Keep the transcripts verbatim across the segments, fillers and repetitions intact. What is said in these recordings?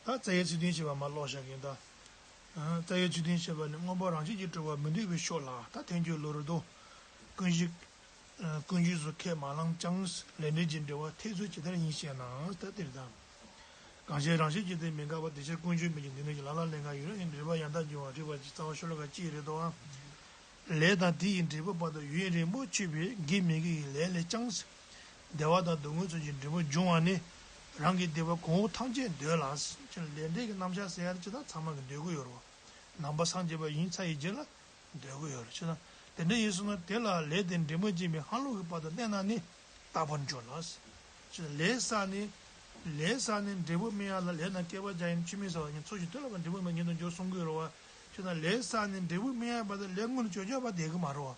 ད་རྩ་བའི་ཚིག་དོན་བཤད་པ་མར་ཀློག་བཞག་གི་ཡིན་ད། ཨ། རྩ་བའི་ཚིག་དོན་བཤད་པ་ནི། མངོན་པ་རང་བཞིན་གྱིས་གྲུབ་པ་མི་འདོད་པའི་ཕྱོགས་ལ་ད་ཐལ་འགྱུར་བློ་རུ་དོ། ཀུན་གཞི། ཨ། ཀུན་རྫོབ་སུ་ཁས་མ་བླངས་ཀྱང་། ལས་འབྲས་ཀྱི་འབྲེལ་བ་ཐལ་ཚུལ་ཇི་ལྟར་ཡིན་ཞེ་ན། ད་དེ་རེད་ད། གང་ཕྱིར་རང་བཞིན་གྱིས་དེ་མི་འགག་པ། དེ་ཕྱིར་ཀུན་འབྱུང་མིན་གྱི་སྡུག་བསྔལ་གྱི། ལ་ལ་ལས་འགའ་ཡོད་རེ་ཡིན། འབྲེལ་པ་ཡང་དག་འབྱུང་བ་རིགས་པ་ཅན། རྩ་བ་ཤོ་ལོ་ཀ་གཅིག་རེད་དོ། ལས་དང་དེ་ཡི་འབྲས་བུ་བར་དུ་ཡུན་རིང་པོར་གཅོད་པའི་དགེ་མི་དགེ་ཡི་ལས་ལས་ཀྱང་། བདེ་བ་དང་སྡུག་བསྔལ་ཚུལ་གྱིས་འབྲས་བུ་འབྱུང་བ་ནི། རང་གི་སྡིག་པ་གོང་འོག་ཐམས་ཅད་འདོད་ལ། ལས་འབྲས་ཀྱི་རྣམ་གཞག་ཟེར་ཡ་ཅི་ད་ཚང་མ་གི་འདོད་དགོས་ཡོད་རེད་བ། ནང་པ་སངས་རྒྱས་པ་ཡིན་ཚར་ཡི་རྗེས་ལ་འདོད་དགོས་ཡོད་རེད། ཅི་ད་དེ་འདྲ་ཡིན་སོང་ན་དེ་ལ་ལས་དེ་འབྲས་བུ་འབྱིན་པའི་ཧང་ལོག་གི་བར་དུ་གནས་ན་ནི། རྟག་པར་འགྱུར་ལ། ཅི་ལས་བསགས་ནས། ལས་བསགས་ནས་འབྲས་བུ་སྨིན་ཡ་ལ་ལས་དང་བསྐལ་པ་བརྒྱ་ཡིན་ཆུད་མི་ཟ་བ་ཉིད་འཚོ་ཞིང་དུས་ལ་བབ་འབྲས་བུ་སྨིན་ཉིད་དུ་འགྱུར་གསུང་གི་ཡོད་རེད་བ། ཅི་ད་ལས་བསགས་ནས་འབྲས་བུ་སྨིན་ཡ་བར་དུ་ལས་སྔོན་དུ་བྱེད་ཆོག་པ་བསྡད་གི་མ་རེད་བ།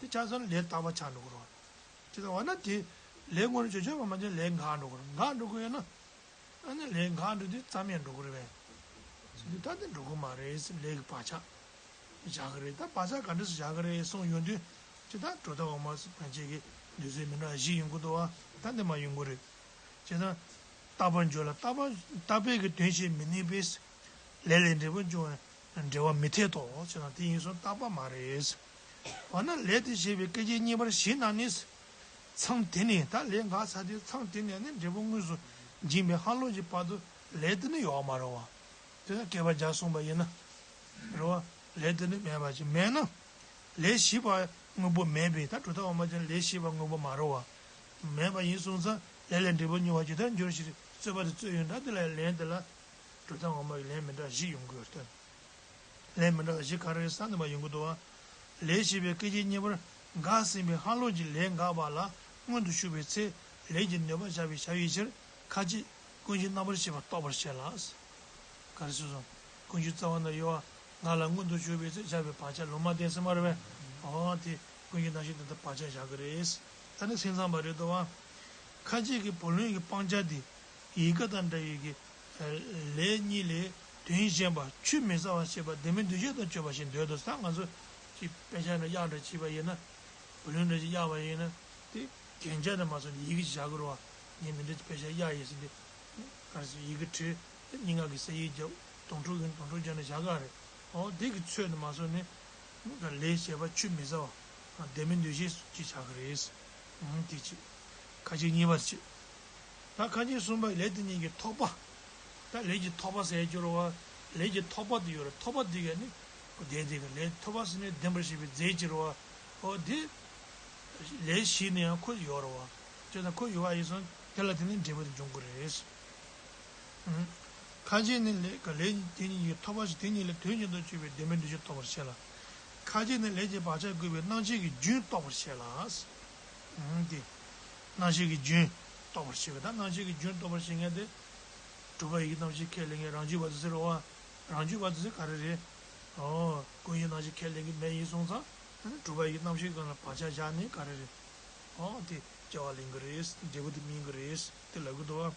དེ་ཆ་ཚང་ལས་རྟག་པ་ཆགས་འགྲོ་གི་རེད་བ། ཅི་ད་འོ་ན་དེ་ལས་སྔོན་དུ་བྱེད་ཆོག་པ་མ་བྱས་ལས་འགག་འགྲོ་གི་རེད། འགག་འགྲོ་གི་ཡོད་ན། ཨ་ནི་ལས་འགག་འགྲོ་དུས་རྩ་མེད་འགྲོ་གི་རེད་པས། ཟེར་དུས་ད་དེ་འགྲོ་གི་མ་རེད་ཟེར། ལས་ཀྱི་བག་ཆགས་བཞག་གི་རེད། ད་བག་ཆགས་ག་འདྲ་སེ་བཞག་གི་རེད་གསུངས་ཡོང་དུས། ཅི་ད་གྲུབ་མཐའ་འོག་མ་སོགས་ཕན་ཆད་ཀྱི་འདོད་སེམས་མི་འདྲ་བཞི་ཡོང་གི་འདུག་བ། ད་འདི་མ་ཡོང་གི་རེད། ཅི་ད་རྟག་པར་འགྱུར་ལ། རྟག་པ་རྟག་པའི་གི་དོན་བྱེད་མི་ནུས་པས། ལས་ལས་འབྲས་བུ་འབྱུང་བའི་འབྲེལ་བ་མི་འཐད་དོ། ཅི་ད་དེ་ཡིན་སོང་རྟག་པ་མ་རེད། འོ་ན་ལས་དེ་བྱས་པའི་སྐད་ཅིག་གཉིས་པར་ཞིག་ན་ནི། མཚམས་དེ་ནས་ད་ལས་འགག་ཚར་དུས་མཚམས་དེ་ནས་ནི་འབྲས་བུ་དངོས་སུ་འབྱིན་པའི་ཧང་ལོག་གི་བར་དུ་ལས་དེ་ནི་ཡོད་མ་རེད་བ། དེ་ནི་བསྐལ་པ་བརྒྱ་སོང་བ་ཡིན་ན། རེད་བ། ལས་དེ་ནི་མེད་པ་ཅིག་མེད་ན། ལས་བྱས་པ་དངོས་པོ་མེད་པས། ད་གྲུབ་མཐའ་འོག་མ་ཅན་ལས་བྱས་པ་དངོས་པོ་མ་རེད་བ། མེད་པ་ཡིན་སོང་ཙང་ལས་ལས་འབྲས་བུ་མྱོང་བ་ཇི་ལྟར་འགྱུར་ཞེས་རྩོད་པ་དེ་རྩོད་ཡོང་ད། དེ་ལ་ལན་དེ་ལ། གྲུབ་མཐའ་འོག་མ་ཡི་ལན་མི་འདྲ་བཞི་ཡོང་གི་ཡོད་དོན། ལན་མི་འདྲ་བ་བཞི་ག་རེ་རེད་ཟེར་ན་འདི་མ་ཡོང་གི་འདུག་བ། ལས་བྱས་པའི་སྐད་ཅིག་གཉིས་པར་འགགས་ཟིན་པའི་ཧང་ལོག་གི་ལས་འགགས་པ་ལ་སྔོན་དུ་ཞུགས་པའི་ཚེ་ལས་ཀྱི་ནུས་པ་བཞག་པའི་བྱ་བའི་ཕྱིར་ཁ་ཅིག་ཀུན་གཞི་རྣམ་པར་ཤེས་པ་རྟོགས་པར་བྱེད་ལ། ག་རེ་ཟེར་སོང་། ཀུན་གཞི་རྩ་བ་ན་ཡོད་པ་ང་ལ་སྔོན་དུ་ཞུགས་པའི་ཚེ་བཞག་པའི་བག་ཆགས་ལུང་མ་བསྟན་ཟེར་མ་རེད་པས། འོ་དེ་ཀུན་གཞི་རྣམ་ཤེས་དེ་ལྟར་བག་ཆགས་བཞག་གི་རེད། ད་ནི་སེམས་ཙམ་པ་རེད་དོ་བ། ཁ་ཅིག་གིས་བུ་ལོན་གྱི་སྤང་བྱ་དེ་ཡི་གེ་དང་འདྲ་བའི་གི་ལས་གཉིས་ལས་དོན་གཞན་པ་ཆུད་མི་ཟ་བར་བྱེད་པ་ལྡན་མིན་འདུ་བྱེད་དང་སྤྱོད་པ་ཞིག་འདོད་དོ། ད་ང་ཚོ་ཅིག་དཔེ་ཆ་འདྲ་གཡར་འདྲ་བྱས་པ་ཡིན་ན། བུ་ལོན་འདྲ་ཅིག་གཡར་བ་ཡིན་ན། དེ་རྒྱན་ཆ་འདྲ་མ་སོང་ཡི་གེ་ཅིག་བཞག་གི་རེད་བ། ངས་མི་འདྲ་ཅིག་དཔེ་ཆ་གཡར་ཡིན་ཟེར་ཏེ། ག་རེ་ཟེར་ཡི་གེ་བྲིས། དེ་སྙན་ངག་གི་ས་ཡིག་རྒྱབ། དོང་ཕྲུག་གི་དོང་ཕྲུག་རྒྱབ་ནས་བཞག་ག་རེད། འོ་དེ་གི་ཚོད་འདྲ་མ་སོང་ནི། ལས་བྱས་པ་ཆུད་མི་ཟ་བ། ལྡན་མིན་འདུ་བྱེད་ཅིག་བྱ་གི་རེད། ཨང་། དེ་གཅིག་ཁ་ཅིག་གཉིས་པར་བྱེད། ད་ཁ་ཅིག་གསུམ་པ་ལས་དེ་ཉིད་ཀྱི་ཐོགས་པ། ད་ལས་ཀྱི་ཐོགས་པ་ཟེར་རྒྱུ་རེད་བ། ལས་ཀྱི་ཐོགས་པ་དེ་ཡོད་རེད། ཐོགས་པ་དེ་ག་ནི། བདེན་དེ་ག་ལས་ཐོགས་པ་ཟེར་ནས་བདེན་པར་ཤེས་པའི་རྫས་ཅིག་རེད་བ། འོ་དེ། ལས་བྱས་ནས་ཡང་ཁོ་ཡོད་རེད་བ། བྱས་ཙང་ཁོ་ཡོད་པ་ཡིན་སོང་དེ་ལ་དེ་ནི་འབྲས་བུ་དེ་འབྱུང་གི་རེད། ཁ་ཅིག་ནི་ལས་ཀ་ལས་དེ་ཉིད་ཀྱི་ཐོགས་པ་ཞིག་དེ་ཉིད་ལས་དོན་གཞན་དུ་གཅོད་པའི་ལྡན་མིན་འདུ་བྱེད་རྟོགས་པར་བྱེད་ལ། ཁ་ཅིག་ནི་ལས་ཀྱི་བག་ཆགས་བསྐུལ་བའི་སྣང་མཆེད་ཀྱི་རྒྱུན་རྟོགས་པར་བྱེད་ལ། ཨང་། དེ། སྣང་མཆེད་ཀྱི་རྒྱུན་རྟོགས་པར་བྱེད་པ་ད་སྣང་མཆེད་ཀྱི་རྒྱུན་རྟོགས་པར་བྱེད་མཁན་དེ། གྲུབ་པ་ཡི་གེ་རྣམ་ཤེས་ཁས་ལེན་མཁན་རང་རྒྱུད་པ་དེ་ཚོ་རེད་བ། རང་རྒྱུད་པ་དེ་ཚོ་ག་རེ་རེད། ཨོ། ཀུན་གཞི་རྣམ་ཤེས་ཁས་ལེན་གྱི་མེད་ཡིན་སོང་ཙང་། གྲུབ་པ་ཡི་གེ་རྣམ་ཤེས་སྒང་ལ་བག་ཆགས་བཞག་ནས་ག་རེ་རེད། འོ་དེ་སྐྱེ་བ་ལེན་གི་རེད། འབྲས་བུ་དེ་སྨིན་གི་རེད་དེ་ལབ་གི་འདུག་བ།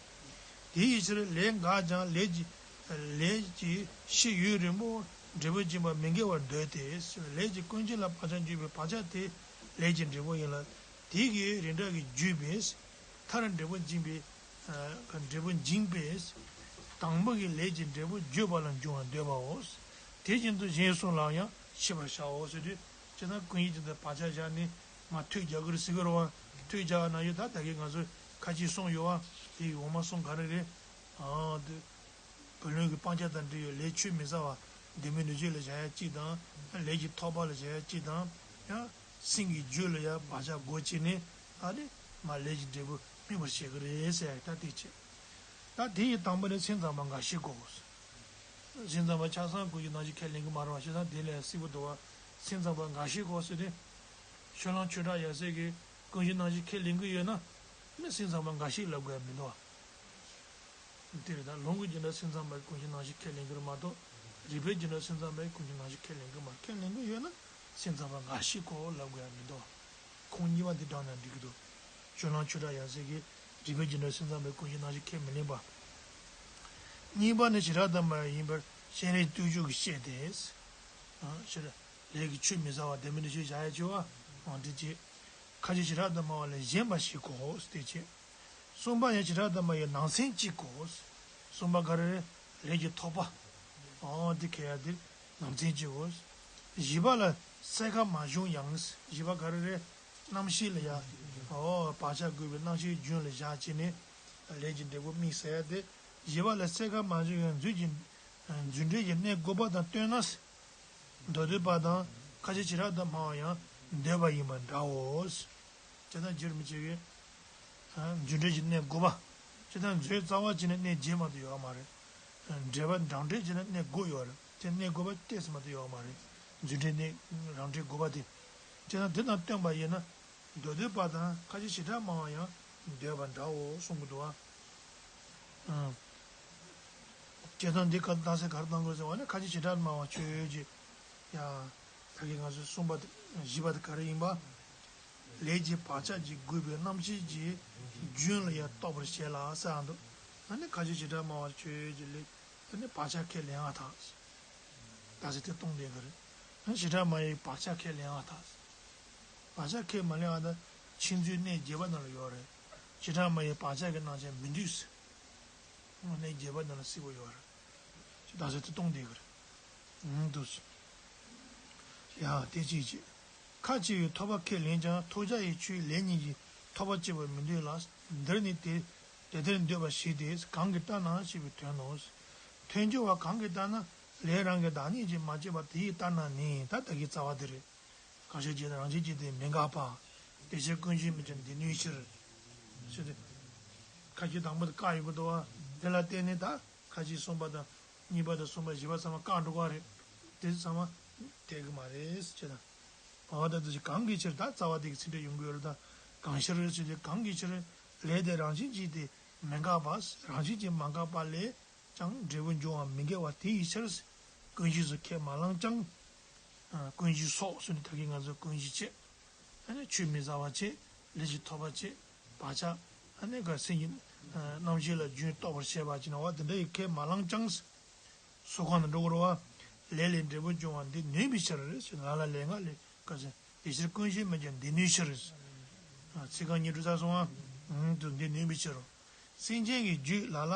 དེ་ཡི་ཕྱིར་ལས་འགགས་ཀྱང་ལས་ཀྱི་ལས་ཀྱི་ཕྱི་ཡུན་རིང་པོར་འབྲས་བུ་འབྱིན་པ་མི་འགལ་བར་འདོད་དེ། ལས་ཀྱི་ཀུན་རྒྱུ་ལ་བག་ཆགས་འཇུག་པའི་བག་ཆགས་དེ་ལས་ཀྱི་འབྲས་བུ་ཡིན་ལ། དེ་གི་རིགས་འདྲ་གི་བརྒྱུད་པས་མཐར་འབྲས་བུ་འབྱིན་པའི་འབྲས་བུ་འབྱིན་པས་དང་པོ་གི་ལས་ཀྱི་འབྲས་བུ་བརྗོད་པ་ལ་འབྱུང་བར་འདོད་པའོ། དེ་བཞིན་དུ་གཞན་གསུམ་ལའང་ཡང་ཤེས་པར་བྱའོ་ཟེར་དུས། ཇི་ལྟར་ཀུན་གཞི་དེ་ལྟར་བག་ཆགས་བཞག་ནས་མར་ཐོད་རྒྱག་གི་རེད་ཟེར་གི་རེད་བ། ཐོད་རྒྱག་ན་ཡོད་ད་ད་གིན་ང་ཚོས་ཁ་ཅིག་གསུངས་ཡོད་བ། དེ་ཡི་འོག་མ་གསུམ་ག་རེ་རེད། ཨ་དེ། བུ་ལོན་གྱི་སྤང་བྱ་དང་འབྲེལ་བའི་ལས་ཆུད་མི་ཟ་བ་ལྡན་མིན་འདུ་བྱེད་ལ་བྱ་ཡ་གཅིག་དང་། ལས་ཀྱི་ཐོགས་པ་ལ་བྱ་ཡ་གཅིག་དང་། ཡང་སེམས་ཀྱི་རྒྱུད་ལ་ཡང་བག་ཆགས་སྒོ་ཕྱེ་ནས་ཨ་ནི་མར་ལས་ཀྱི་འབྲས་བུ་སྨིན་པར་བྱེད་ཀྱི་རེད་ཟེར་ཡ་ད་དེ་བྱེད། ད་དེ་ཡི་དང་པོ་ནི་སེམས་ཙམ་པ་འགའ་ཞིག་གོ། སེམས་ཙམ་པ་ཆ་ཚང་ཀུན་གཞི་རྣམ་ཤེས་ཁས་ལེན་གྱི་མ་རེད་བ། བྱས་ཙང་དེ་ལས་སྲིད་པོ་འདུག་བ། སེམས་ཙམ་པ་འགའ་ཞིག་གོ་ཟེར་ཏེ། ཤོ་ལོ་ཀ་ཆོས་གྲགས་ཡབ་སྲས་ཀྱིས་ཀུན་གཞི་རྣམ་ཤེས་ཁས་ལེན་གྱི་ཡོད་ན། ནི་སེམས་ཙམ་པ་འགའ་ཞིག་ལབ་དགོས་ཡ་མི་འདུག་བ། དེ་རེད་ད། ལུང་གི་རྒྱུད་ལ་སེམས་ཙམ་པས་ཀུན་གཞི་རྣམ་ཤེས་ཁས་ལེན་གྱི་རེད་མ་གཏོགས། རིགས་པའི་རྒྱུད་ལ་སེམས་ཙམ་པས་ཀུན་གཞི་རྣམ་ཤེས་ཁས་ལེན་གྱི་མ་རེད། ཁས་ལེན་གྱི་ཡོད་ན་སེམས་ཙམ་པ་འགའ་ཞིག་གོ་ལབ་དགོས་ཡ་མི་འདུག་ཁུངས་གཉིས་པ་འདི་དྲངས་ན་འགྲིག་གི་འདུག་ཤོ་ལོ་ཀ་ཆོས་གྲགས་ཡབ་སྲས་ཀྱིས་རིགས་པའི་རྒྱུད་ལ་སེམས་ཙམ་པས་ཀུན་གཞི་རྣམ་ཤེས་ཁས་མི་ལེན་པ། གཉིས་པ་ནི་བྱེ་བྲག་དང་མ་ཡིན་པར་སྤྱན་རས་གཏུམ་མཆོག་གིས་བཤད་དེ། ཨ། བྱེ་བྲག་ལས་ཀྱི་ཆུད་མི་ཟ་བ་ལྡན་མིན་འདུ་བྱེད་བྱ་ཡ་བྱེད་པ་འོང་འདི་བྱེད། ཁ་ཅིག་བྱེ་བྲག་ཏུ་སྨྲ་བ་ལས་གཞན་པ་ཞིག་གོ་སྟེ་བྱེད། གསུམ་པ་ཡང་བྱེ་བྲག་ཏུ་སྨྲ་བའི་ནང་ཚན་གཅིག་གོ། གསུམ་པ་ག་རེ་རེད། ལས་ཀྱི་ཐོགས་པ། འོ་འདི་ཁེ་ཡ་འདིར་ནམ་འཛིན་གྱི་འོ། བཞི་པ་ལ་སད་ཁ་མ་བྱུང་ཡང་། བཞི་པ་ག་རེ་རེད། རྣམ་ཤེས་ལ་ཡ། འོ་བག་ཆགས་བསྒོས་པའི་རྣམ་ཤེས་རྒྱུན་ལ་བཞག་བྱས་ནས། ལས་ཀྱི་འབྲས་བུ་དམིགས་བསལ་ཏེ། བཞི་པ་ལ་སད་ཁ་མ་བྱུང་ཡང་། རྫུ་འཕྲུལ་གྱི་རྫུ་འཕྲུལ་གྱི་གནད་དགུ་པ་དང་བསྟུན་ན། མདོ་སྡུད་པ་དང་ཁ་ཆེ་བྱེ་བྲག་ཏུ་སྨྲ་བ་ཡང་འདོད་པ་ཡིན་པ་འདྲའོ། ཇི་ལྟར་བསྒྱུར་མི་བྱེད་ཀྱི། རྫུ་འཕྲུལ་གྱི་གནད་དགུ་པ། ཇི་ལྟར་མཛོད་རྩ་བ་བྱས་ནས་གནད་བརྒྱད་མ་གཏོགས་ཡོད་མ་རེད། འགྲེལ་པ་འགྲེལ་འགྲེལ་བྱས་ན་གནད་དགུ་ཡོད་རེད། དེ་གནད་དགུ་པ་ཏོག་ཙམ་མ་གཏོགས་ཡོད་མ་རེད། རྫུ་འཕྲུལ་གནད་རང་འགྲེལ་དགུ་པ་དེ། ཇི་ལྟར་དེ་དང་བསྟུན་པ་ཡིན་ན། མདོ་སྡུད་པ་དང་ཁ་ཆེ་བྱེ་བྲག་སྨྲ་བ་ཡང་འདོད་པ་འདྲའོ་གསུང་གི་འདུག་བ། ཨང་། བྱས་ཙང་འདི་ག་རྟགས་གསལ་ག་རེ་བཏང་དགོས་ཟེར་བ་ནི། ཁ་ཆེ་བྱེ་བྲག་སྨྲ་བ་ཆོས་ཀྱི། ཡ། ད་གིན་ང་ཚོས་གསུངས་པ་དེ་བཞི་པ་དེ་ག་རེ་ཡིན་པ། ལས་ཀྱི་བག་ཆགས་ཀྱིས་བསྒོས་པའི་རྣམ་ཤེས་ཀྱི་རྒྱུན་ལ་ཡང་རྟོག་པར་བྱེད་ལ་ཟེར་ཡང་འདུག་ཨ་ནི་ཁ་ཆེ་བྱེ་བྲག་སྨྲ་བ་ཆོས་ཀྱི་ལས། ཨ་ནི་བག་ཆགས་ཁས་ལེན་ཡང་ཐལ། ད་ཟེར་དེ་གཏོང་བསྡད་གི་རེད། ཨ་ནི་བྱེ་བྲག་སྨྲ་བའི་བག་ཆགས་ཁས་ལེན་ཡང་ཐལ། བག་ཆགས་ཁས་མ་ལེན་ཡང་ད། ཕྱིས་འཛིན་གནད་བརྒྱད་པ་ནང་ལ་ཡོད་རེད། བྱེ་བྲག་སྨྲ་བའི་བག་ཆགས་ཀྱི་རྣམ་གཞག་མི་འདུས། གནད་བརྒྱད་པ་ནང་ལ་གསལ་པོ་ཡོད་རེད། ད་ཟེར་དེ་གཏོང་བསྡད་གི་རེད། ཨང་། འདུག་སེ། ཡང་དེ་ཅིའི་ཕྱིར། ཁ་ཆེ་བའི་ཐོབ་པ་ཁས་ལེན་ཀྱང་ཐོབ་བྱ་ཡི་ཆོས་ལས་ཉིད་ཀྱི་ཐོབ་པ་སྐྱེ་བར་མི་འདོད་ལ། འདིར་ནི་དེ་དེ་ལྟར་འདོད་པ་ཞིག་སྟེ། གང་གིས་ལྟར་ན་ཞེས་པའི་དོན་ནོ། ཐལ་འགྱུར་བ་གང་གིས་ལྟར་ན། ལས་རང་གི་བདག་ཉིད་ཀྱིས་མ་སྐྱེས་པ་དེ་ཡིས་ལྟར་ན་ནི། ད་ལྟ་གི་རྩ་བ་འདི་རེད། གང་ཕྱིར་ཅེ་ན། རང་བཞིན་གྱིས་དེ་མི་འགག་པ། དེ་ཕྱིར་ཀུན་གཞི་མིན་ཀྱང་འདི་ནུས་ཕྱིར། ཞེས་ཏེ། ཁ་ཅིག་དང་པོ་དེ་བཀག་ཡོང་གི་འདུག་བ། དེ་ལ་བརྟེན་ནས་ད་ཁ་ཅིག་གསུམ་པ་དང་གཉིས་པ་དང་གསུམ་པ་བཞི་པ་ཚང་མ་བཀག་འགྲོ་གི་རེད། དེ་ཚང་མ་འཐད་གི་མ་རེད་ཅེ་ན། འོ་ད་དེ་གང་གི་ཕྱིར། ད་རྩ་བ་དེ་གི་ཚིག་འགྲེལ་ཡོང་གི་ཡོད་རེད། ད་གང་ཕྱིར་ཞེས་ཏེ། གང་གི་ཕྱིར་ལས་དེ་རང་བཞིན་གྱིས་དེ་མི་འགག་པ། རང་བཞིན་གྱིས་མ་འགག་པ་ལས། ཀྱང་འབྲས་བུ་འབྱུང་བ་མི་འགལ་བ་དེ་ཡི་ཕྱིར། ཀུན་གཞི་སུ་ཁས་མ་བླངས་ཀྱང་། ཀུན་གཞི་སོགས་སུ་ནི་ད་གིན་ང་ཚོས་ཀུན་གཞི་བྱས། ཨ་ནི་ཆོས་མི་ཟ་བ་བྱས། ལས་ཀྱི་ཐོབ་པ་བྱས། བག་ཆགས། ཨ་ནི་ག་སེམས་ཀྱི་རྣམ་ཤེས་ལ་རྒྱུན་གཏོགས་པར་བྱེད་པ་ཅིག་ན་བ་དེ་འདྲ་ཡི་ཁས་མ་བླངས་ཀྱང་། སོ་གང་དུ་འགྲོ་དགོས་རེད་བ། ལས་ལས་འབྲས་བུ་འབྱུང་བ་འདི་ནུས་པའི་ཕྱིར་ཞེས་ལ་ལ་ལས་ངག་ལས་ག་ཟེར། དེ་ཕྱིར་ཀུན་གཞི་མིན་ཀྱང་འདི་ནུས་ཕྱིར། ཚིག་རྐང་གཉིས་འགྲོ་ཚར་སོང་ང་། འདི་ནུས་པའི་ཕྱིར་རོ། སེམས་ཅན་གྱི་རྒྱུད་ལ་ལ།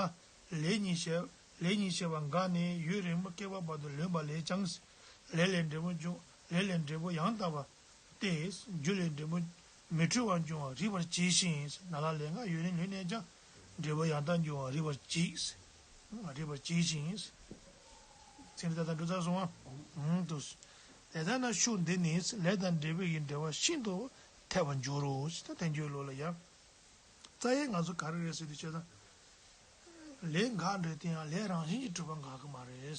ལས་ཉིད་བྱེད། ལས་ཉིད་བྱེད་པ་འགགས་ནས་ཡུན་རིང་པོ་བསྐལ་པ་བར་དུ་ལོན་པ་ལས་ཀྱང་། ལས་ལས་འབྲས་བུ་འབྱུང་། ལས་ལས་འབྲས་བུ་ཡང་དག་པ་སྟེ། རྒྱུ་ལས་འབྲས་བུ་མི་འཁྲུལ་བར་འབྱུང་བ་རིག་པར་བྱས་ཤིང་། ན་ལ་ལས་ངག་ཡུན་རིང་ལོན་ནས་ཀྱང་། འབྲས་བུ་ཡང་དག་འབྱུང་བ་རིག་པར་བྱས། རིག་པར་བྱས་ཤིང་། ཚིག་འདི་ད་ལྟ་འགྲོ་ཚར་སོང་ང་། དེ་ལྟར་ན་ཤུགས་འདི་ནི་ལས་དང་འབྲས་བུ་ཡི་འབྲེལ་བ་ཤིན་ཏུ་འཐད་པར་འགྱུར་རོ། ད་ཐལ་འགྱུར་ལུགས་ལ་ཡང་། རྩ་ཡས་ང་ཚོ་ག་རེ་རེད་ཟེར་དུས་ཆོས་དང་། ལས་འགག་འགྲོ་དེ་ཡང་ལས་རང་བཞིན་གྱིས་གྲུབ་པ་འགག་གི་མ་རེད།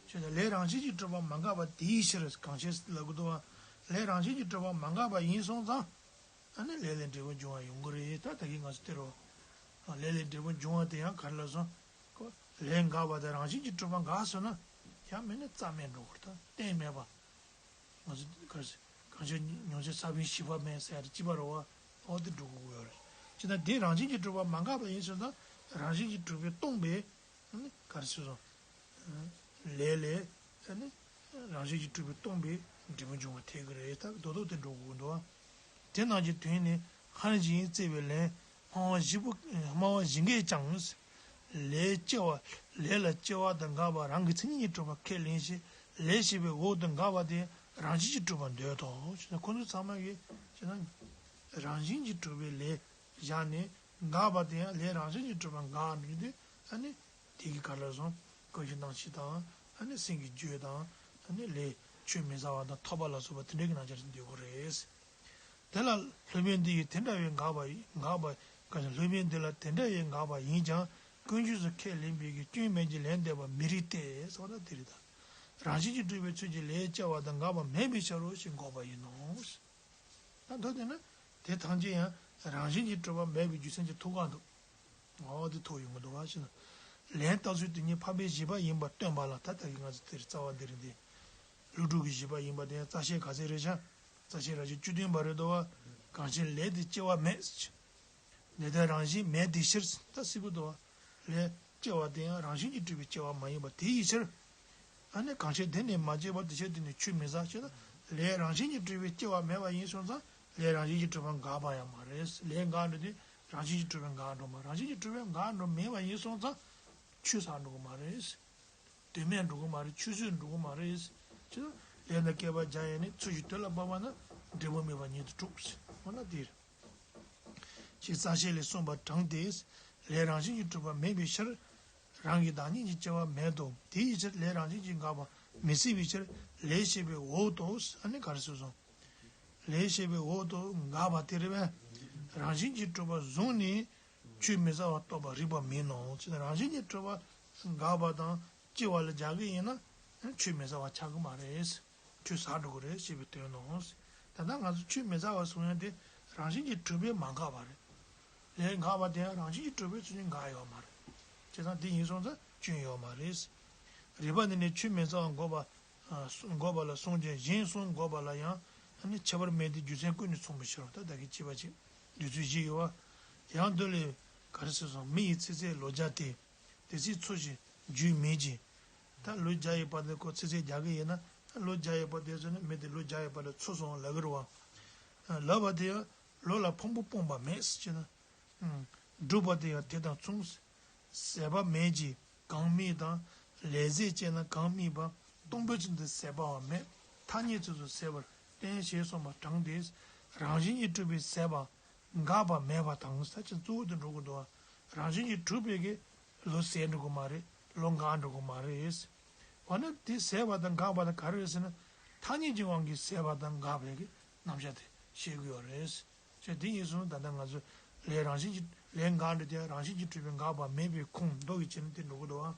ཆོས་དང་ལས་རང་བཞིན་གྱིས་གྲུབ་པ་མ་འགགས་པ་དེའི་ཕྱིར་གང་ཕྱིར་ལབ་གི་འདུག་བ། ལས་རང་བཞིན་གྱིས་གྲུབ་པ་མ་འགགས་པ་ཡིན་སོང་ཙང་། ཨ་ནི་ལས་ལས་འབྲས་བུ་འབྱུང་བ་ཡོང་གི་རེད། ད་ད་གིན་ང་ཚོ་དེ་རོ། ལས་ལས་འབྲས་བུ་འབྱུང་བ་དེ་ཡང་ག་རེ་ལབ་སོང་། ལས་འགགས་པ་དང་རང་བཞིན་གྱིས་གྲུབ་པ་འགགས་སོང་ན། ཡང་མིན་ན་རྩ་མེད་འགྲོ་གི་རེད། ད་གཏན་མེད་པ། ང་ཚོ་ག་རེ་ཟེར། གང་ཕྱིར་མྱོང་བྱེད་ས་བོན་བཞི་པ་མེད་ཟེར་ཡ་དེ་གཅིག་པ་རེད་བ། འོ་དེ་འགྲོ་དགོས་ཀྱི་ཡོད་རེད། ཅི་ན་དེ་རང་བཞིན་གྱིས་གྲུབ་པ་མ་འགགས་པ་ཡིན་ཟེར་ན། རང་བཞིན་གྱིས་གྲུབ་པས་སྟོང་པའི། ཨ་ནི་ག་རེ་ཟེར་སོང་། ལས་ལས། ཨ་ནི་རང་བཞིན་གྱིས་གྲུབ་པས་སྟོང་པའི་འབྲས་བུ་འབྱུང་བ་འཐད་ཀྱི་རེད། ད་རྡོག་རྡོག་དེ་འགྲོ་དགོས་ཀྱི་འདུག་བ། དེ་རྣམས་ཀྱི་དོན་ནི་སྔར་བཞིན་བརྩད་པའི་ལན། སྨྲ་བ་བཞི་པོ། སྨྲ་བ་བཞི་འགས་ཀྱང་། ལས་སྐྱེ་བ། ལས་ལ་སྐྱེ་བ་དང་འགག་པ་རང་གི་མཚན་ཉིད་ཀྱིས་གྲུབ་པ་ཁས་ལེན་ཞིང་། ལས་བྱས་པའི་འོག་ཏུ་འགག་པ་དེ་རང་བཞིན་གྱིས་གྲུབ་པར་འདོད་དོ། ཞེ་ན་ཁོ་ཚོ་ཚང་མ་གིས་ཞེ་ན། རང་བཞིན་གྱིས་གྲུབ་པའི་ལས་བཞག་ནས་འགག་པ་དེ་ཡང་ལས་རང་བཞིན་གྱིས་གྲུབ་པ་འགག་འགྲོ་རྒྱུ་དེ། ཨ་ནི་དེ་གི་ག་རེ་ལབ་སོང་། ཀུན་གཞི་རྣམ་ཤེས་དང་། ཨ་ནི་སེམས་ཀྱི་རྒྱུད་དང་། ཨ་ནི་ལས་ཆོས་མི་ཟ་བ་དང་ཐོབ་པ་ལ་སོགས་པ་དེ་འདྲ་གི་རྣམ་གཞག་འདོད་དགོས་རེད། དེ་ལ་སློབ་དཔོན་འདི་ཡིས་དེ་འདྲ་བའི་འགག་པ་ཡིན། འགག་པ། སློབ་དཔོན་འདི་ལ་དེ་འདྲ་བའི་འགག་པ་ཡིན་ཀྱང་ཀུན་རྫོབ་སུ་ཁས་ལེན་པའི་གི་སྐྱོན་མེད་ཀྱི་ལན་འདེབས་པ་མི་རིགས་ཏེ་ཟེར་བ་ལ་དེ་རེད་ད། རང་བཞིན་གྱིས་གྲུབ་པའི་ཚུལ་གྱིས་ལས་སྐྱེ་བ་དང་འགག་པ་མེད་པའི་ཕྱིར་རོ་ཞེས་འགོག་པ་ཡིན་ནོ། ད་མདོར་བསྡུས་ན་དེ་ཐམས་ཅད་ཡང་རང་བཞིན་གྱིས་གྲུབ་པ་མེད་པའི་རྒྱུ་མཚན་གྱིས་ཐུག་ག་འདུག་འོ་དེ་ཐུག་ཡོང་གི་འདུག་བ་ཞེ་ན། ལན་བཏབ་ཚུལ་དེ་ཉིད་འཕགས་པའི་བཞི་པ་ཡིན་པར་སྟོན་པ་ལ། ད་ལྟ་གི་ང་ཚོ་དེར་རྩ་བ་འདི་རེད་དེ། ཀླུ་སྒྲུབ་ཀྱི་བཞི་པ་ཡིན་པ་དེ་ཡང་རྩ་ཤེ་ག་ཚད་རེད་ཤག་རྩ་ཤེ་རབ་བྱེད་བཅུ་བདུན་པ་རེད་འདུག་བ། གང་ཕྱིར་ལས་དེ་སྐྱེ་བ་མེད། ལས་དེ་རང་བཞིན་མེད་དེ་ཕྱིར། ད་སྲིད་པོ་འདུག་བ། ལས་སྐྱེ་བ་དེ་ཡང་རང་བཞིན་གྱིས་གྲུབ་པའི་སྐྱེ་བ་མ་ཡིན་པ་དེ་ཡི་ཕྱིར། ཨ་ནི་གང་ཕྱིར་དེ་ནི་མ་སྐྱེས་པ་དེ་ཕྱིར་དེ་ནི་ཆོས་མི་ཟ་ཞེ་ན། ལས་རང་བཞིན་གྱིས་གྲུབ་པའི་སྐྱེ་བ་མེད་པ་ཡིན་སོང་ཙང་ལས་རང་བཞིན་གྱིས་གྲུབ་པ་འགག་པ་ཡང་མ་རེད། ལས་འགག་འགྲོ་དུས་རང་བཞིན་གྱིས་གྲུབ་པའི་འགག་འགྲོ་མ། རང་བཞིན་གྱིས་གྲུབ་པའི་འགག་འགྲོ་མེད་པ་ཡིན་སོང་ཙང་། ཆུད་ཟ་འགྲོ་གི་མ་རེད། དོན་མེད་འགྲོ་གི་མ་རེད། ཆུད་ཟོས་འགྲོ་གི་མ་རེད། ཅེས་ལས་དང་སྐལ་པ་སྦྱང་ཡས་ནི་ཚུལ་བཞིན་དུ་ལ་བབས་པ་ན་འབྲས་བུ་སྨིན་པ་ཉིད་དུ་གྲུབ། འོ་ན་འདིར། ཞེས་རྩ་ཤེ་ལས་གསུངས་པ་དྲངས་ཏེ། ལས་རང་བཞིན་གྱིས་གྲུབ་པ་མེད་པའི་ཕྱིར། རང་གི་བདག་ཉིད་ཀྱི་སྐྱེ་བ་མེད་དོ། དེའི་ཕྱིར་ལས་རང་བཞིན་གྱིས་འགག་པ་མི་སྲིད་པའི་ཕྱིར། ལས་ཞེས་པའི་འོག་ཏུ་ཨ་ནི་ག་རེ་ཟེར་སོང་། ལས་ཞེས་པའི་འོག་ཏུ་འགག་པ་དེ་རེད་པས། རང་བཞིན་གྱིས་གྲུབ་པ་བཟུང་ནས་ཆོས་མི་ཟ་བ་རྟོགས་པར་རིགས་པ་མིན་ནོ། ཅེས་ན་རང་བཞིན་གྱིས་གྲུབ་པ་འགག་པ་དང་སྐྱེ་བ་ལ་སྦྱར་གི་ཡིན་ན་ཆོས་མི་ཟ་བ་ཆགས་གི་མ་རེད། ཆོས་ཟ་འགྲོ་གི་རེད་ཅེས་པའི་དོན་ནོ། ད་ལྟ་ང་ཚོ་ཆོས་མི་ཟ་བ་གསུང་ཡ་དེ་རང་བཞིན་གྱིས་གྲུབ་པས་མ་འགགས་པ་རེད། ལས་འགགས་པ་དེ་ཡང་རང་བཞིན་གྱིས་གྲུབ་པའི་ཚུལ་གྱིས་འགག་ཡོད་མ་རེད། བྱས་ཙང་དེ་ཡིན་སོང་ཙང་སྐྱོན་ཡོད་མ་རེད། རིགས་པ་འདི་ནི་ཆོས་མི་ཟ་བ་འགོག་པ། ཨ་སུ་འགོག་པ་ལ་གསུངས་ཀྱང་གཞན་གསུམ་འགོག་པ་ལ་ཡང་ཨ་ནི་ཁྱད་པར་མེད་དེ་རྒྱུ་མཚན་ཀུན་ནས་མཚུངས་པའི་ཕྱིར་རོ། ད་ད་གིན་ཅེས་པ་ཅིག་འདོད་ཚུལ་བཞི་ཡོད་པ། ཡང་འདོད་ལས་ག་རེ་ཟེར་སོང་། མི་ཡི་ཚེ་ཚད་ལོ་བརྒྱ་སྟེ། དེ་ཚེ་འཚོ་ཞིང་རྒྱུས་མེད་ཀྱི། ད་ལོ་བརྒྱ་ཡོད་པ་དེ་ཁོ་ཚེ་ཚད་རྒྱག་གི་ཡིན་ན་ལོ་བརྒྱ་ཡོད་པ་དེ་ཚོ་ནི་མི་དེ་ལོ་བརྒྱ་ཡོད་པ་ལ་འཚོ་སོང་ལབ་གི་རེད་པ། ལབ་པ་དེ་ཡང་ལོ་ལ་ཕུང་པོ་སྤངས་པ་མེད་ཟེར་ན། སྒྲུབ་པ་དེ་ཡང་དེ་དང་མཚུངས། ཟད་པ་མེད་ཀྱི་གང་དམིགས་དང་། ལས་ཟད་ཅེ་ན་གང་དམིགས་པ། སྟོང་པའི་ཚུལ་དུ་ཟད་པའང་མེད། ཐ་སྙད་ཚུལ་དུ་ཟད་པར་བསྟན་ཞེས་གསུངས་པ་དྲངས་ཏེ། རང་བཞིན་གྱིས་གྲུབ་པའི་ཟད་པ་འགགས་པ་མེད་པ་དང་ཟེར་ཅིག་གཙོ་བོ་དེ་འགྲོ་གི་འདུག་བ། རང་བཞིན་གྱིས་གྲུབ་པའི་གི་ལོ་ཟད་འགྲོ་གི་མ་རེད། ལོ་འགག་འགྲོ་གི་མ་རེད། འོ་ན་དེ་ཟད་པ་དང་འགགས་པ་དང་ག་རེ་རེད་ཟེར་ན། ཐ་སྙད་ཀྱི་དབང་གིས་ཟད་པ་དང་འགག་པའི་གི་རྣམ་གཞག་དེ་ཤེས་དགོས་པ་རེད། ཅེས་དེ་ཡིན་སོང་ད་ལྟ་ང་ཚོ་ལས་རང་བཞིན་གྱིས་ལས་འགག་འགྲོ་དེ་རང་བཞིན་གྱིས་གྲུབ་པའི་འགག་པ་མེད་པའི་ཁུངས་མདོ་གི་ཆེད་ནས་དེ་འགྲོ་གི་འདུག་བ།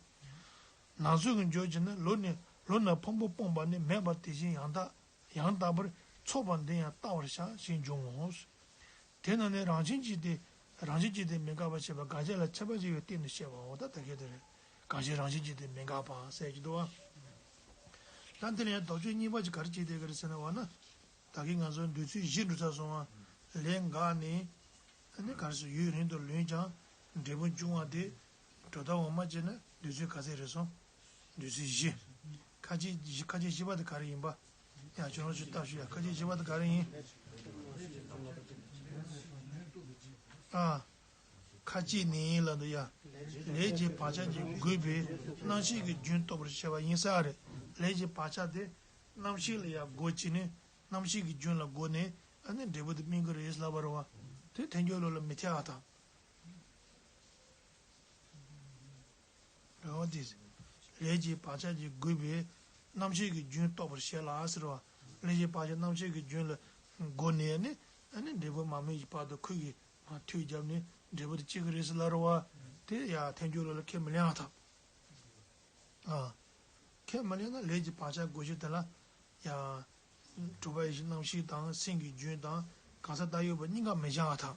ནང་གསེས་ཀྱི་འཇོག་བྱས་ན་ལོ་ནི་ལོ་ན་ཕུང་པོ་སྤངས་པ་ནི་མེད་པ་དེ་བཞིན་ཡང་དག་ཡང་དག་པར་ཚོགས་པ་འདི་ཡང་བལྟ་བར་བྱ་ཞེས་འབྱུང་ངོ་། དེ་ན་ནི་རང་བཞིན་གྱིས་དེ་རང་བཞིན་གྱིས་དེ་མི་འགག་པར་བཤད་པ་དགག་བྱ་ལ་ཁྱབ་པ་ཞིག་ཡོད་བསྟན་ནས་བཤད་པའོ། ད་ད་གེ་དེ་རེད། དགག་བྱ་རང་བཞིན་གྱིས་དེ་མི་འགག་པ་ཟེར་གྱི་འདུག་བ། ད་འདི་ལ་ཡང་དོགས་གཅོད་གཉིས་པ་ཅིག་ག་རེ་བྱས་བསྡད་ཀྱི་རེད་ཟེར་ན་འོ་ན། ད་གིན་ང་ཚོ་འདོད་ཚུལ་བཞི་འགྲོ་ཚར་སོང་བ། ལས་འགགས་ནས། ཨ་ནི་ག་རེ་ཟེར་ཡུན་རིང་དུ་ལོན་ཀྱང་འབྲས་བུ་འབྱུང་བ་དེ་གྲུབ་མཐའ་འོག་མ་བྱས་ན་འདོད་ཚུལ་ག་ཚད་རེད་སོང་། འདོད་ཚུལ་བཞི། ཁ་ཅིག་བཞི་ཁ་ཅིག་བཞི་པ་དེ་ག་རེ་ཡིན་པ། ཡང་ཁྱོད་རང་ཚོས་ལྟ་ཞུ་ཡ། ཁ་ཅིག་བཞི་པ་དེ་ག་རེ་ཡིན། ཨ། ཁ་ཅིག་ནི་ལ་འདུག་ཡ། ལས་ཀྱི་བག་ཆགས་ཀྱིས་བསྒོས་པའི་རྣམ་ཤེས་ཀྱི་རྒྱུན་རྟོགས་པར་བྱ་བ་ཡིན་ས་རེད། ལས་ཀྱི་བག་ཆགས་དེ་རྣམ་ཤེས་ལ་ཡང་བསྒོ་བྱས་ནས་རྣམ་ཤེས་ཀྱི་རྒྱུན་ལ་བསྒོ་ནས་ཨ་ནི་འབྲས་བུ་དེ་སྨིན་གྱི་རེད་ལབ་པ་རེད་བ། དེ་ཐལ་འགྱུར་བློ་ལ་མི་འཐད་པ་དང་། རེད་བ། དེ་ལས་ཀྱི་བག་ཆགས་ཀྱིས་བསྒོས་པའི་རྣམ་ཤེས་ཀྱི་རྒྱུན་རྟོགས་པར་བྱེད་ལ་ཟེར་བ། ལས་ཀྱི་བག་ཆགས་རྣམ་ཤེས་ཀྱི་རྒྱུན་ལ་བསྒོ་ནས་ནི་ཨ་ནི་འབྲས་བུ་མ་སྨིན་གྱི་བར་དུ་ཁོས་ཀྱིས་མ་མཐུད་བརྒྱབ་ནས་འབྲས་བུ་དེ་སྐྱེ་གི་རེད་ཟེར་ལབ་རེད་བ། དེ་ཡང་ཐལ་འགྱུར་བློ་ལ་ཁས་མི་ལེན་པ་དང་། ཨ། ཁས་མི་ལེན་ན་ལས་ཀྱི་བག་ཆགས་བསྒོ་གཞི་དེ་ལ་ཡང་། གྲུབ་པ་ཡེ་ཤེས་རྣམ་ཤེས་དང་སེམས་ཀྱི་རྒྱུན་དང་གང་ཟག་བདག་ཡོད་པ་གཉིས་ཀ་མི་བཞག་པ་དང་།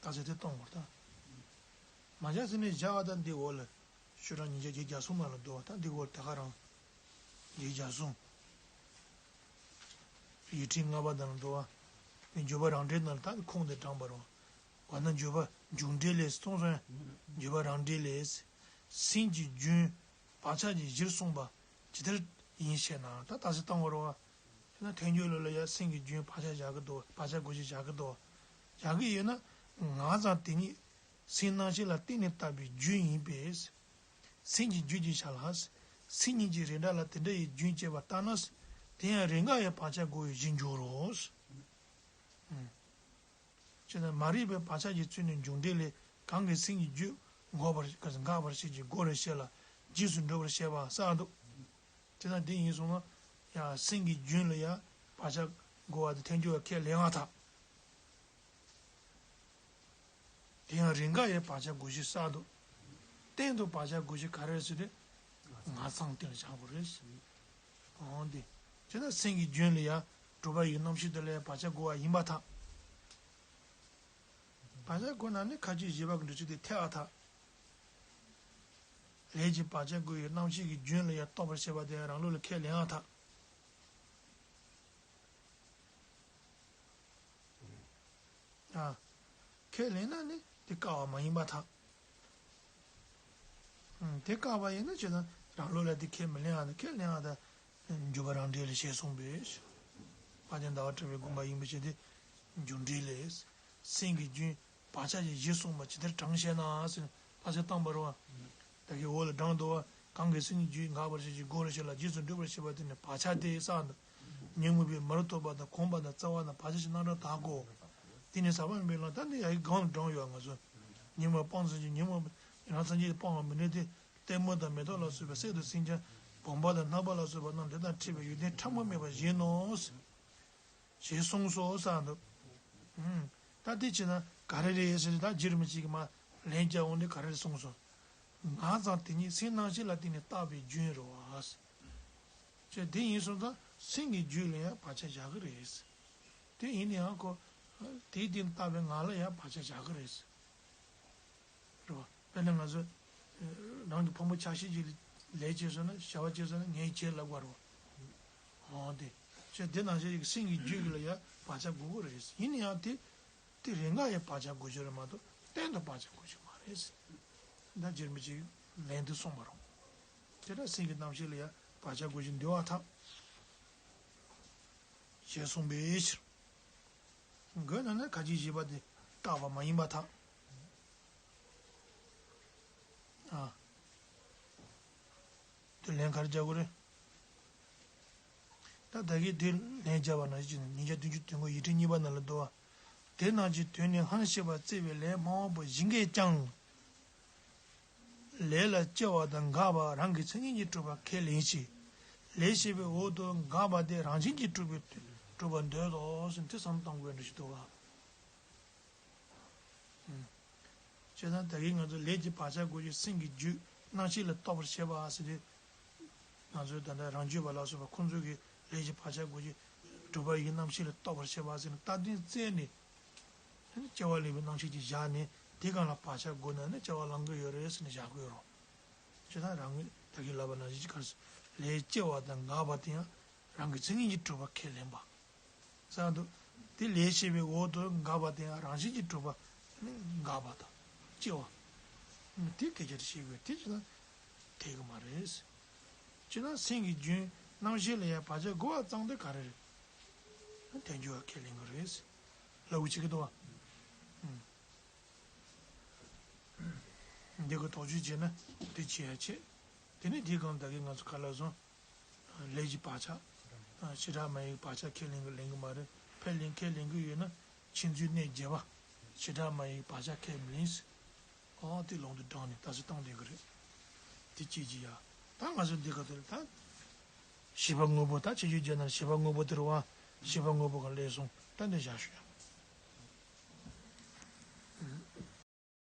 རྟགས་གསལ་དེ་གཏོང་དགོས་ད། མ་བཞག་ཟེར་ནས་བཞག་པ་དང་འདི་འོག་ལ། ཤོག་གྲངས་ཉིས་བརྒྱ་བརྒྱད་ཅུ་གྱ་གསུམ་པ་ལ་འདུག་བ། ད་འདི་འོག་ལ་དེ་ག་རང་། བརྒྱད་ཅུ་གྱ་གསུམ། ཡིག་ཕྲེང་ལྔ་པ་དང་འདུག་བ། འཇུག་པ་རང་འགྲེལ་ནང་ལ་ད་ཁུངས་དེ་དྲངས་པ་རེད། འོ་ན་འཇུག་པ་འཇུག་འགྲེལ་ལས་གསུངས་སོང་། འཇུག་པ་རང་འགྲེལ་ལས། སེམས་ཀྱི་རྒྱུན་བག་ཆགས་ཀྱི་གཞིར་གསུངས་པ་ཇི་ལྟར་ཡིན་ཞེ་ན། ད་རྟགས་གསལ་བཏང་བ་རེད་བ། དེ་ན་ཐལ་འགྱུར་བློ་ལ་ཡང་སེམས་ཀྱི་རྒྱུན་བག་ཆགས་བཞག་གི་འདུག་བག་ཆགས་བསྒོ་གཞི་བཞག་གི་འདུག་བཞག་གི་ཡོད་ན་ང་ཙང་དེ་ཉིད་སེམས་རྣམ་ཤེས་ལ་བརྟེན་ནས་བཏགས་པའི་རྒྱུན་ཡིན་པས། སེམས་ཀྱི་རྒྱུད་ཀྱི་ཞར་ལ། སེམས་ཉིད་ཀྱི་རིགས་འདྲ་ལ་དེ་འདྲ་ཡི་རྒྱུན་བཅད་པ་ལྟར་ན། དེ་ཡང་རེས་འགའ་ཡང་བག་ཆགས་བསྒོ་བའི་གཞི་འགྱུར་རོ། ཅེ་ན་མ་རིག་པའི་བག་ཆགས་ཀྱིས་བཙུན་ནས་འཇུག་འགྲེལ་ལས་གང་གིས་སེམས་ཀྱི་རྒྱུད་འགོག་པར་འགག་པར་བྱེད་ཀྱི་སྒོ་རེ་བཤད་ལ་རྗེས་སུ་འགྲོ་བར་བཤད་པ་གསལ་འདུག་དེ་ལྟར་འདི་ཡིན་སོང་ན་ཡང་སེམས་ཀྱི་རྒྱུན་ལ་ཡང་བག་ཆགས་བསྒོ་བ་དེ་ཐལ་འགྱུར་བ་ཁས་ལེན་པ་དང་། དེ་ཡང་རེས་འགའ་ཡང་བག་ཆགས་བསྒོ་གཞི་གསལ་འདུག་གཏན་དུ་བག་ཆགས་བསྒོ་གཞི་ག་རེ་རེད་ཟེར་ཏེ། ང་ཚང་གཏན་ལ་བཞག་དགོས་རེད། འོང་སྟེ། བྱས་ན་སེམས་ཀྱི་རྒྱུན་ལ་ཡང་གྲུབ་པ་ཡི་རྣམ་ཤེས་དེ་ལ་ཡང་བག་ཆགས་བསྒོ་བ་ཡིན་པར་ཐལ། བག་ཆགས་བསྒོ་ན་ནི་ཁ་ཅིག་བཞི་པ་གི་འགྲེལ་ཚུལ་དེ་འཐད་པར་ཐལ། ལས་ཀྱི་བག་ཆགས་བསྒོ་བའི་རྣམ་ཤེས་ཀྱི་རྒྱུན་ལ་ཡང་རྟོགས་པར་བྱེད་པ་དེ་རང་ལུགས་ལ་ཁས་ལེན་པར་ཐལ། ཨ། ཁས་ལེན་ན་ནི་དེ་བཀག་པ་མ་ཡིན་པར་ཐལ། ཨ། དེ་བཀག་པ་ཡིན་ན་ཅི་ན་རང་ལུགས་ལ་དེ་ཁས་མི་ལེན་ཡ་དང་ཁས་ལེན་ཡ་དང་འཇུག་པ་རང་འགྲེལ་ལས་ཞེས་གསུངས་པས། དཔལ་ལྡན་ཟླ་བ་གྲགས་པའི་དགོངས་པ་ཡིན་པའི་ཕྱིར་ཏེ། འཇུག་འགྲེལ་ལས། སེམས་ཀྱི་རྒྱུན་བག་ཆགས་ཀྱི་གཞི་གསུངས་པ་ཇི་ལྟར་དྲངས་ཤེ་ན་ཟེར། ཕར་ཚུར་བཏང་བ་རེད་བ། ད་གིན་འོག་ལ་བགྲངས་འདུག་བ། གང་གིས་སེམས་ཀྱི་རྒྱུད་འགག་པར་བྱེད་ཅིང་གོལ་རེ་བྱེད་ལ་རྗེས་སུ་འགྲོ་བར་བྱེད་པ་དེ་ནི་བག་ཆགས་ཏེ་བསགས་འདུག་ཉོན་མོངས་པའི་མུར་ཐོགས་པ་དང་གོམས་པ་དང་རྩ་བ་དང་བག་ཆགས་ཀྱི་རྣམ་གྲངས་དག་གོ། དེ་ནི་ཟག་པ་མེད་པའི་ལམ། ད་འདི་ཡ་གི་སྒང་ལ་བགྲངས་ཡོད་ང་ཚོ། ཉོན་མོངས་སྤང་ཟིན་ཅིང་ཉོན་མོངས་ཡང་སངས་རྒྱས་སྤང་བར་མི་ནུས་ཏེ། ལྟད་མོ་དང་མེ་ཏོག་ལ་སོགས་པའི་གསེར་དུ་སིམ་ཀྱང་། བུམ་པ་དང་རྣམ་པ་ལ་སོགས་པ་རྣམས་དེ་དང་འཕྲད་པའི་ཡོན་ཏན་ཕྲ་མོ་མེད་པ་བཞིན་ནོ། ཞེས་གསུངས་སོ་གསུངས་འདུག་ཨུམ། ད་དེ་བྱས་ན་ག་རེ་རེད་ཟེར་ད་རྗེ་རིན་པོ་ཆེ་གིས་མར་ལན་རྒྱག་འོང་དུས་ག་རེ་གསུངས་སོང་། ངག་དང་དེ་ཉིད་སེམས་རྣམ་ཤེས་ལ་བརྟེན་ནས་བཏགས་པའི་རྒྱུན་རེད་བ། ཅེས་དེ་ཡིན་སོང་ཙང་སེམས་ཀྱི་རྒྱུད་ལ་ཡང་བག་ཆགས་བཞག་གི་རེད། དེ་ཡིན་ན་ཡང་ཁོ་དེའི་སྟེང་བཏགས་པའི་ངག་ལ་ཡང་བག་ཆགས་བཞག་གི་རེད། རེད་བ། དཔེར་ན་ང་ཚོ་རང་གི་ཕུང་པོ་ཆ་ཤས་ཅིག་ལས་བྱས་སོང་ན་བྱ་བ་བྱས་སོང་ན་ངས་བྱས་ལབ་དགོས་རེད་བ། འོ་དེ། ཅེས་དེ་ནང་བཞིན་གྱི་སེམས་ཀྱི་རྒྱུད་ལ་ཡང་བག་ཆགས་དགོས་ཀྱི་རེད། ཡིན་ན་ཡང་དེ། དེ་རེ་འགའ་ཡང་བག་ཆགས་དགོས་ཀྱི་རེད་མ་གཏོགས་གཏན་དུ་བག་ཆགས་དགོས་ཀྱི་མ་རེད། ད་རྗེ་རིན་པོ་ཆེས་ལན་དུ་གསུངས་པ་རེད། དེ་ལྟར་སེམས་ཀྱི་རྣམ་ཤེས་ལ་ཡང་བག་ཆགས་དགོས་ཀྱི་འདུག་པར་ཐལ། ཞེས་གསུངས་པའི་ཕྱིར། དགོས་ན་ནི་ཁ་ཅིག་བཞི་པ་དེ་བཏགས་པ་མ་ཡིན་པར་ཐལ། ཨ། དེ་ལན་ག་རེ་རྒྱག་དགོས་རེད། ད་ད་གིན་དེ་ལན་བརྒྱབ་པ་ནང་བཞིན་ཉིས་བརྒྱ་བདུན་ཅུ་དོན་དགུ་ཡིག་ཕྲེང་གཉིས་པ་ནང་ལ་འདུག་པ། དེ་རྣམས་ཀྱི་དོན་ནི་སྔར་བཤད་པ་བརྩི་བའི་ལན་སྨྲ་བ་པོ་བཞིན་གྱིས་ཀྱང་། ལས་ལ་སྐྱེ་བ་དང་འགག་པ་རང་གི་མཚན་ཉིད་ཀྱིས་གྲུབ་པ་ཁས་ལེན་ཞིང་། ལས་བྱས་པའི་འོག་ཏུ་འགག་པ་དེ་རང་བཞིན་གྱིས་གྲུབ་པའི་གྲུབ་པར་འདོད་དོ་ཟེར་དེ་བསམ་བཏང་དགོས་འདྲ་ཞིག་འདུག་པ། ཨུམ། བྱས་ཙང་ད་གིན་ང་ཚོ་ལས་ཀྱི་བག་ཆགས་དགོས་ཀྱི་སེམས་ཀྱི་རྒྱུད་རྣམ་ཤེས་ལ་གཏོགས་པར་བྱེད་པ་ཟེར་ཏེ། ང་ཚོས་ད་ལྟ་རང་རྒྱུད་པ་ལ་སོགས་པ་ཁོང་ཚོས་ཀྱི་ལས་ཀྱི་བག་ཆགས་དགོས་ཀྱི་གྲུབ་པ་ཡི་རྣམ་ཤེས་ལ་གཏོགས་པར་བྱེད་པ་ཟེར་ནས་བཏགས་དོན་བཙལ་ནས། ཨ་ནི་སྐྱེ་བ་ལེན་པའི་རྣམ་ཤེས་ཀྱིས་བཞག་ནས་དེ་གང་ལ་བག་ཆགས་དགོས་ན་ནི་སྐྱེ་བ་ལེན་གྱི་ཡོད་རེད་ཟེར་ནས་བཞག་དགོས་རེད། བྱས་ཙང་རང་གིས་ད་གིན་ལབ་པ་ནང་བཞིན་གྱི་ག་རེ་ཟེར། ལས་སྐྱེ་བ་དང་འགག་པ་དེ་ཡང་རང་གི་མཚན་ཉིད་ཀྱིས་གྲུབ་པ་ཁས་ལེན་པ། གསུངས་འདུག་དེ་ལས་བྱས་པའི་འོག་ཏུ་འགག་པ་དེ་ཡང་རང་བཞིན་གྱིས་གྲུབ་པ་ནི་འགག་པ་དང་སྐྱེ་བ། དེ་སྐད་ཆ་དེ་བཤད་དགོས། དེ་བྱས་ན་འཐད་ཀྱི་མ་རེད། བྱས་ན་སེམས་ཀྱི་རྒྱུན་རྣམ་ཤེས་ལ་ཡང་བག་ཆགས་དགོས་པ་ཙམ་དེ་ག་རེ་རེད། དལ་འབྱོར་བ་ཁས་ལེན་གྱི་རེད། ལབ་དགོས་བྱེད་ཀྱི་འདུག་པ། འདི་གི་དོགས་གཅོད་བྱས་ན་དེ་བྱེད་ཡ་བྱེད། དེ་ནས་དེའི་སྒང་ད་གིན་ང་ཚོ་ག་ལབ་སོང་། ལས་ཀྱི་བག་ཆགས། བྱེ་བྲག་སྨྲ་བའི་བག་ཆགས་ཁས་ལེན་གྱི་ལེན་གྱི་མ་རེད། ཕར་ལེན་ཁས་ལེན་གྱི་ཡོད་ན་ཕྱིན་ཚུལ་གནས་བརྒྱད་པ། བྱེ་བྲག་སྨྲ་བའི་བག་ཆགས་ཁས་མི་ལེན། ཨོ་དེ་ལུང་དུ་དྲངས་ནས་ད་གཟོད་བཏང་བསྡད་ཀྱི་རེད། དེ་བྱེད་ཀྱི་ཡ། ད་ང་ཚོ་འདི་ག་དེ་ལ་ད། བྱིས་པ་དངོས་པོ་ད་ཆེ་ཆུང་བརྗོད་ན་བྱིས་པ་དངོས་པོ་དེ་རུ་བ། བྱིས་པ་དངོས་པོ་ག་ལས་སོང་ད་འདི་བཞག་ཞུ་ཡ།